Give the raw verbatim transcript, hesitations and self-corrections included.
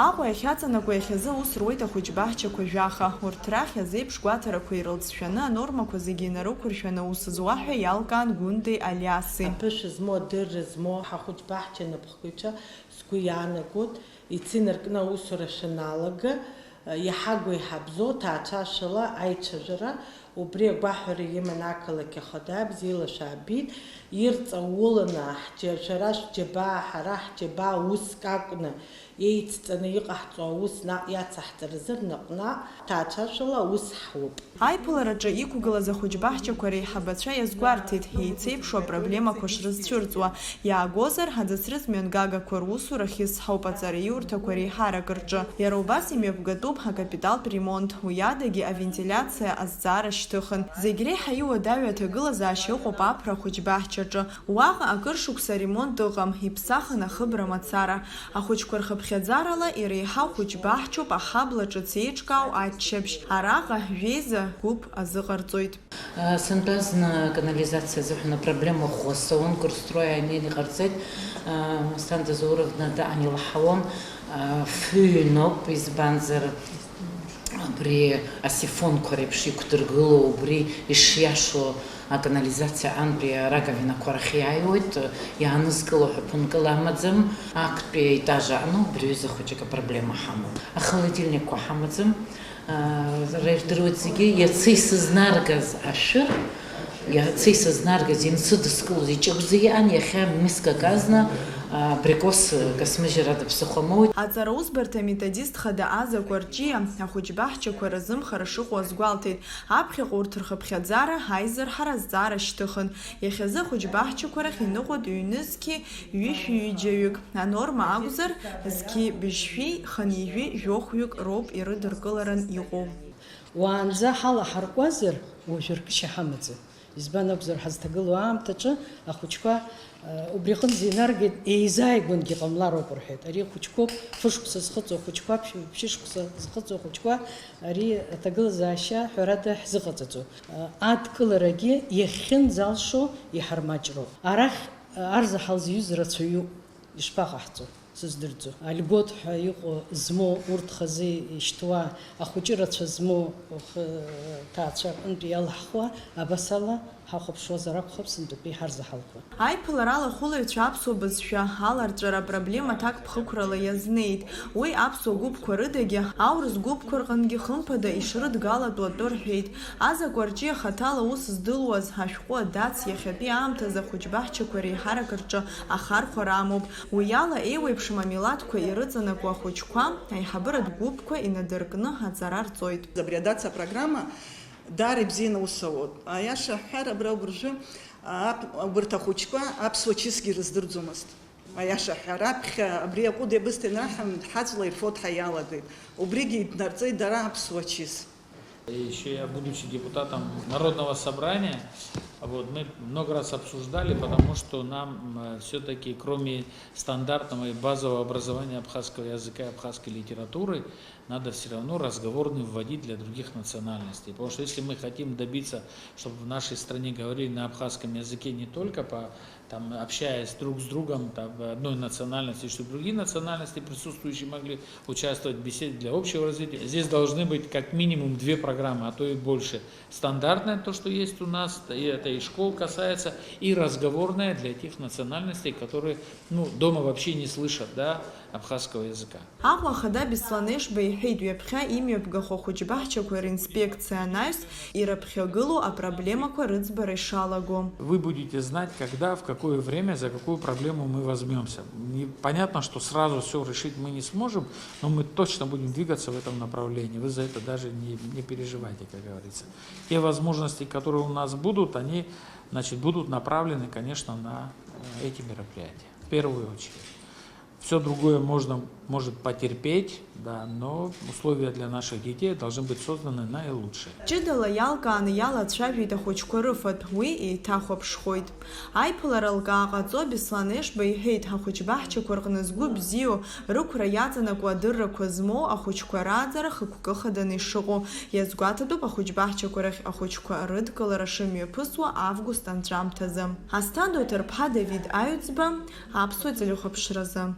Аҟәа иахьаҵанакуа иахьазы аус руеит ахәыҷбаҳчақәа жәаха. Урҭ рахь азеиԥш гәаҭарақәа ирылҵшәаны, анормақәа зегьы инарықәыршәаны аус зуа ҳәа иалкаан Гәындеи Алиаси. Аԥышәа змоу, адырра змоу ҳахәыҷбаҳча анапхгаҩцәа, сгәы иаанагоит, ицинаркны аусура шаналага, иаҳагу еиҳабзоу ҭаацәашала аицәажәара, убри агәаҳәара иман ақалақь ахада, бзиала шәаабеит, ирҵауланы ҳџьа-, шәара шәџьабаа, ҳара ҳџьабаа уск акәны еицҵаны иҟаҳҵо аус наҟ иацаҳҵаразы наҟ-наҟ ҭаацәашала аус ҳуп. Аиԥылараҿы иқәгылаз ахәыҷбаҳчақәа реиҳабацәа иазгәарҭеит, еицеиԥшу апроблемақәа шрызцәырҵуа, иаагозар, аӡыцрыҵ мҩангагақәа русура хьысҳауп аҵараиурҭақәа реиҳарак рҿы. Иара убас имҩаԥгатәуп акапиталтә ремонт, уи адагьы авентилиациа азҵаара шьҭыхын. Зегь реиҳа иуадаҩу аҭагылазаашьа ыҟоуп Аԥра ахәыҷбаҳчаҿы. Уаҟа акыр шықәса аремонт ыҟам, иԥсахын ахыбра мацара. Ахәыҷқәа рхыԥхьаӡарала иреиҳау хәыҷбаҳчоуп, аҳабла ҿыц еиҿкаау аччабжь. Араҟа жәеиза гәыԥ азыҟарҵоит. Сынтәа зны аканализациа азыҳәан апроблема ӷәӷәа салон Курстрой аанен иҟарҵеит. Асҭанда Зауровна даан илаҳауан, фҩноуп, избанзар, абри асифонқәа реиԥш иқәдыргыло, убри ишиашоу аканализациа антәи араковинақәа рахь иааиуеит, иаанызкыло ҳәа ԥынкыла амаӡам, актәи аетаж аҟны убри аҩыза хәыҷык апроблема ҳамоуп. Ахолодильникқәа ҳамаӡам, ара ирдыруеит зегьы, иацы исызнаргаз ашәыр, иацы исызнаргаз, инсыдыскылоз иҷыгәӡа иҟан, иахьа мискак азна, абрикос касмыжьра ада ԥсыхәа моуит. Аҵараусбарҭа аметодист хада Аза Кәарҷиа ахәыҷбаҳчақәа разымхара шыҟоу азгәалҭеит. Аԥхьаҟа урҭ рхыԥхьаӡара аизырҳара азҵаара шьҭыхын. Иахьазы ахәыҷбаҳчақәа рахь иныҟәоит ҩнызқьи ҩышәи ҩыџьаҩык. Анорма акәзар, зқьи быжьшәи хынҩажәи жәохәҩык роуп ирыдыркыларан иҟоу. Уаанӡа ҳалаҳаркуазар, уажәы ркышьа ҳамаӡам. Избан акәзар, ҳазҭагылоу аамҭаҿы ахәыҷқәа, э, убри аҟынӡа инаргеит, еизааигәангьы ҟамлароуп рҳәеит. Ари хәыҷқәоуп, фышықәса зхыҵуа хәыҷқәа, ԥшь-, ԥшьышықәса зхыҵуа хәыҷқәа, ари аҭагылазаашьа ҳәарада ҳзыҟаҵаӡом. Э, адкыларагьы иахьынӡалшо иҳармаҷроуп. Арахь, э, арзаҳал зҩыз рацәаҩуп, ишԥаҟаҳҵо? Сыздырӡом. Альгот ҳәа иҟоу змоу, урҭ хазы ишьҭуа, ахәыҷы рацәа змоу, хы-, ҭаацәа рҟынтә иалаҳхуа, абасала ҳахәаԥшуазар акәхап, сынтәатәи ҳарзаҳалқәа. Аиԥыларала ахәылаҩцәа аԥсуа бызшәа аларҵәара апроблема аҭакԥхықәрала иазнеит. Уи аԥсуа гәыԥқәа рыдагьы, аурыс гәыԥқәа рҟынгьы хымԥада ишрыдгалатәу атәы рҳәеит. Аза Кәарҷиа хаҭала аус здылуаз ашәҟәы адац иахьатәи аамҭазы ахәыҷбаҳчақәа реиҳарак рҿы ахархәара амоуп. Уи ала еиуеиԥшым амилаҭқәа ирыҵанакуа ахәыҷқәа, аиҳабыратә гәыԥқәа инадыркны аҵара рҵоит. Абри адац апрограмма даара ибзианы аус ауеит. Аиаша аҳәар, абра убыржәы, ап-, убарҭ ахәыҷқәа аԥсуа чысгьы рыздырӡомызт. Аиаша аҳәар, раԥхьа абри аҟәыд иабысҭа инраҳан, ҳаҵәла ирфо дҳаиалагеит. Убригьы иднарҵеит дара аԥсуа чыс. Ещё я, будучи депутатом Народного собрания, вот, мы много раз обсуждали, потому что нам, э, всё-таки, кроме стандартного и базового образования абхазского языка и абхазской литературы, надо всё равно разговорный вводить для других национальностей. Потому что если мы хотим добиться, чтобы в нашей стране говорили на абхазском языке не только по там, общаясь друг с другом, там, одной национальности, чтобы другие национальности, присутствующие, могли участвовать в беседе для общего развития. Здесь должны быть как минимум две программы, а то и больше. Стандартная, то, что есть у нас, и это и школ касается, и разговорная для тех национальностей, которые, ну, дома вообще не слышат, да, абхазского языка. Аҟәа ахада Беслан Ешба иҳәеит, ҩаԥхьа имҩаԥгахо ахәыҷбаҳчақәа ринспекциа анаҩс, ирыԥхьагылоу апроблемақәа рыӡбара ишалаго. Вы будете знать, когда, в какое время, за какую проблему мы возьмёмся. Не, понятно, что сразу всё решить мы не сможем, но мы точно будем двигаться в этом направлении. Вы за это даже не, не переживайте, как говорится. Те возможности, которые у нас будут, они, значит, будут направлены, конечно, на, э, эти мероприятия, в первую очередь. Всё другое можно, может потерпеть, да, но условия для наших детей должны быть созданы наилучшие. Ҷыдала иалкааны иалацәажәеит ахәыҷқәа рыфатә, уи еиҭахәаԥшхоит. Аиԥылара лкаа ҟаҵо Беслан Ешба иҳәеит, ахәыҷбаҳчақәа рҟны згәы бзиоу, рықәра иаҵанакуа адыррақәа змоу ахәыҷқәа рааӡара хықәкы хаданы ишыҟоу. Иазгәаҭатәуп ахәыҷбаҳчақәа рахь ахәыҷқәа рыдкылара шымҩаԥысуа август анҵәамҭазы. Асҭанда Оҭарԥҳа, Давид Аҩӡба, Аԥсуа телехәаԥшразы.